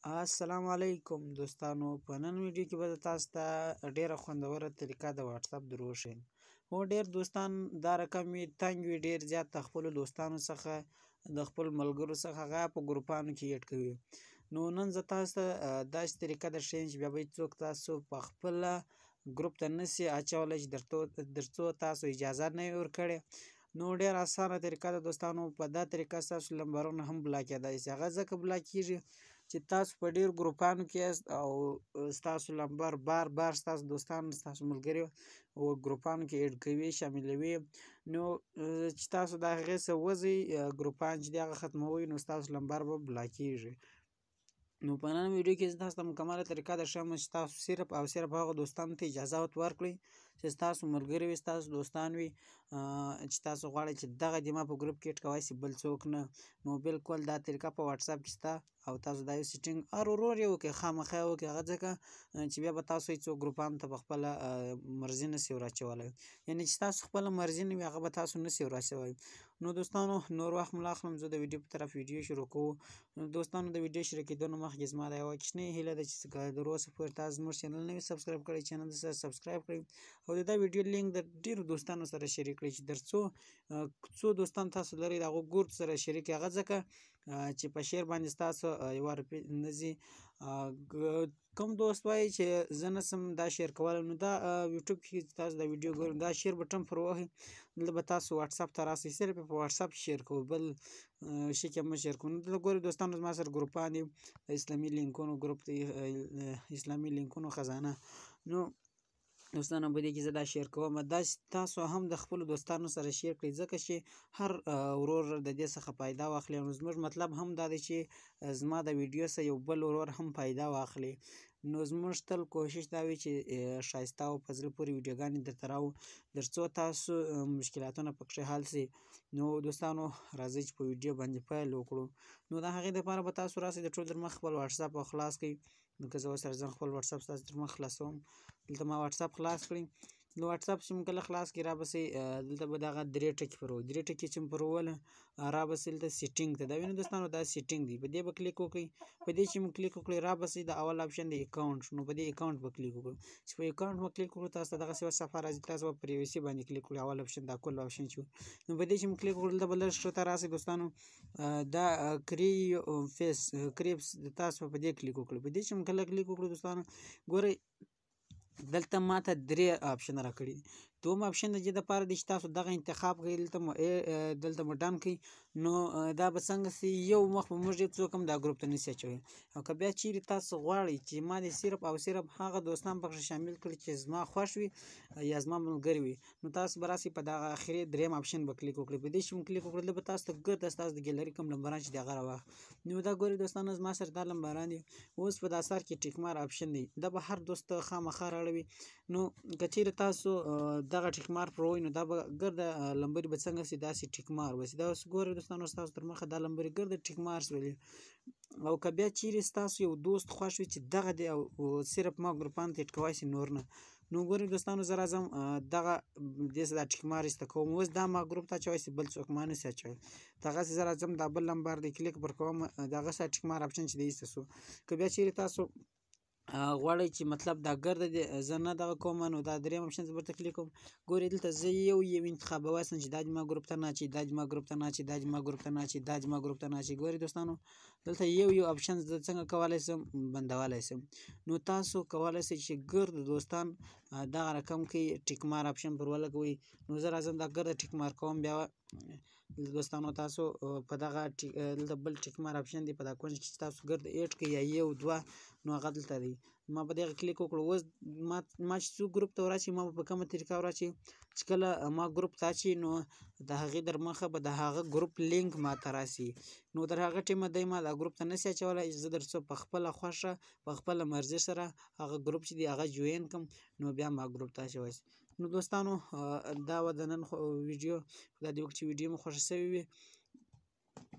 السلام علیکم دوستانو، په نن ویډیو کې به تاسو ته ډیره خوندوره طریقه د واتساپ در وښیم. هو، ډیر دوستان دا رقم وي، تنګ وي ډیر زیات د خپلو دوستانو څخه، د خپل ملګرو څخه، هغه په ګروپانو کې ایډ کوي. نو نن زه تاسو ته داسې طریقه در ښیم چې بیا به هېڅوک تاسو په خپله ګروپ ته نسي اچولی چې درڅو تاسو اجازه نه وي ورکړې. نو ډېره اسانه طریقه ده دوستانو. په دا طریقه ستاسو لمبرونه هم بلاک کېدای شي. هغه ځکه بلاک کېږي چې تاسو په ډېر ګروپانو کې یاست او ستاسو لمبر بار بار ستاسو دوستان، ستاسو ملګري او ګروپانو کې ایډ کوي، شاملوي. نو چې تاسو د هغې څه وځئ، ګروپان چې دي هغه ختموئ، نو ستاسو لمبر به بلاک کېږي. نو په نن ویډیو کې زه تاسو ته مکمله طریقه در ښیم چې تاسو صرف او صرف هغو دوستانو ته اجازه ورکړئ چې ستاسو ملګري وي، ستاسو دوستان وي، چې تاسو غواړئ چې دغه دې ما په ګروپ کې ایډ کوی شي، بل څوک نه. نو بالکل دا طریقه په واتساپ کې شته او تاسو دا یو سیټینګ هر ورور یې وکړئ، خامخا یې وکړئ. هغه ځکه چې بیا به تاسو هېڅوک ګروپانو ته په خپله مرضي نه شئ وراچولی، یعنې چې تاسو خپله مرضي نه وي هغه به تاسو نه شئ وراچولی. نو دوستانو نور وخت مو نه اخلم، زه د ویډیو په طرف ویډیو شروع کوو. نو دوستانو د ویډیو شروع کېدو نه مخکې زما دا یوه کوچنۍ هیله ده چې که تر اوسه پورې تاسو زموږ چینل نه وي سبسکرایب کړی، چینل سره سبسکرایب کړئ او د دا ویډیو لینک د ډېرو دوستانو سره شریک کړئ چې در څو دوستان تاسو لرئ د هغو ګروپ سره شریک کړئ. هغه ځکه چې په شیر باندې ستاسو یوه روپۍ نه ځي. کوم دوست وایي چې زه نه سم دا شیر کولی، نو دا یوټیوب کې چې تاسو دا ویډیو ګورئ دا شیر بټن پر ووهئ، دلته به تاسو واتساپ ته راسئ، صرف په واتساپ کې شیر کوئ، بل شي کې مه شیر کوئ. نو دلته ګورئ دوستانو زما سره ګروپان دي، د اسلامي لینکونو ګروپ دی، اسلامي لینکونو خزانه. نو دوستانو په دې کې زه دا شیر کوم، دا تاسو هم د خپلو دوستانو سره شیر کړئ، ځکه چې هر ورور د دې څخه فایده واخلي. نو زموږ مطلب هم دا دی چې زما د ویډیو څخه یو بل ورور هم فایده واخلي. نو زموږ تل کوشش دا وي چې ښایسته او په زړه پورې ویډیوګانې درته راوړو، تر څو تاسو مشکلاتونه پکښې حل سي. نو دوستانو راځئ چې په ویډیو باندې پیل وکړو. نو د هغې دپاره به تاسو راسئ د ټول در مخ خپل واتساپ خلاص کړئ. نو که زه اوس راځم خپل واتساپ ستاسو تر مخ خلاصوم، دلته ما واتساپ خلاص کړی. نو واتساپ چې مې کله خلاص کړي را به سي، دلته به دغه درې ټکي پر وو، درې ټکي چې مې پر ووهله را به سي دلته سیټینګ ته. دا وینئ دوستانو دا سیټینګ دی، په دې به کلیک وکړئ. په دې چې مې کلیک وکړئ را به سي د اول آپشن دی اکاونټ. نو په دې اکاونټ به کلیک وکړو. چې په اکاونټ مو کلیک وکړو تاسو ته دغسې یوه صفحه راځي، تاسو به پریویسي باندې کلیک وکړئ، اول آپشن دا کل آپشن چې و. نو په دې چې مې کلیک وکړو دلته به لږ ښکته راسئ دوستانو، دا کری فیس کریپس تاسو په دې کلیک وکړئ. په دې چې مې کله کلیک وکړو دوستانو ګورئ دلته ما ته درې آپشن راکړي دي. دویم آپشن د دې دپاره دی چې تاسو دغه انتخاب کړئ، دلته مو ډن کړئ. نو دا به څنګه سي، یو مخ به موږ هېڅوک هم دا ګروپ ته نسي اچولی. او که بیا چیرې تاسو غواړئ چې ما دې صرف او صرف هغه دوستان پکښې شامل کړي چې زما خوښ وي یا زما ملګري وي، نو تاسو به راسئ په دغه اخري دریم آپشن به کلیک وکړئ. په دې چې مو کلیک وکړو دلته به تاسو ته ګرده ستاسو د ګیلري کوم لمبران چې دی هغه راواخلي. نو دا ګورئ دوستانو زما سره دا لمبران دي. اوس په دا سر کې ټیکمار آپشن دی، دا به هر دوست ته خامخا راړوي. نو که چیرې تاسو دغه ټیکمار پر ووهئ نو دا به ګرده لمبرې به څنګه سي داسې ټیکمار وسي. دا اوس ګورئ دوستانو ستاسو تر مخه دا لمبرې ګرده ټیکمار سولې. او که بیا چیرې ستاسو یو دوست خوښ وي چې دغه دی او صرف ما ګروپان ته ایډ کوی سي نور نه، نو ګورئ دوستانو زه راځم دغه دې سره دا ټیکمار ایسته کوم. اوس دا ما ګروپ ته اچوی سي بل څوک ما نه سي اچوی. دغسې زه راځم دا بل لمبر دی کلیک پر کوم، دغه سره ټیکمار آپشن چې دی ایسته سو. که بیا چیرې تاسو غواړئ چې مطلب دا ګرده دی زه نه دغه کوم، نو دا دریم آپشن زه ورته کلیک کوم. ګورئ دلته زه یو یو انتخابولی سم چې دا دې ما ګروپ ته نه اچوي، دا دې ما ګروپ ته نه اچوي، دا دې ما ګروپ ته نه اچوي، دا دې ما ګروپ ته نه اچوي. ګورئ دوستانو دلته یو یو آپشن زه څنګه کولی سم بندولی سم. نو تاسو کولی سئ چې ګرد دوستان دغه رقم کې ټیکمار آپشن پر ولګوئ. نو زه راځم دا ګرده ټیکمار کوم. بیا دوستانو تاسو په دغه دلته بل ټیکمار آپشن دی په دا کونج کې چې تاسو ګرد ایډ کړئ یا یو دوه، نو هغه دلته دی. ما په دغه کلیک وکړو. اوس ما چې څوک ګروپ ته وراچوي ما به په کومه طریقه وراچوي چې کله ما ګروپ ته اچوي نو د هغې در مخه به د هغه ګروپ لینک ما ته راسي. نو تر هغه ټیمه دی ما دا ګروپ ته نسي اچولی، زه در څو په خپله خوښه په خپله مرضي سره هغه ګروپ چې دی هغه جوین کړم، نو بیا ما ګروپ ته اچولی سي. نو دوستانو دا وه د نن ویډیو، خدای دې وکړي چې ویډیو مو خوښه سوې وي.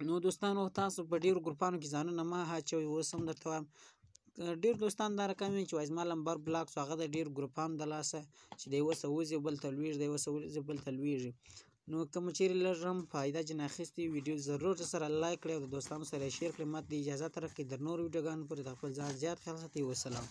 نو دوستانو تاسو په ډېرو ګروپانو کې ځانونه مه اچوئ. اوس هم درته وایم ډېر دوستان دا رقم وي چې وایي زما لمبر بلاک سو، هغه د ډېر ګروپانو د لاسه چې د یوه څه وځي بل ته لوېږي، د یوه څه وځي بل ته لوېږي. نو که مو چیرې لږ هم فایده جن اخیستې ویډیو ضرور سره لایک کړئ او د دوستانو سره شیر کړئ. ماته د اجازه راکړئ در نورو ویډیوګانو پورې د خپل ځان زیات خیال ساتئ. وسلام.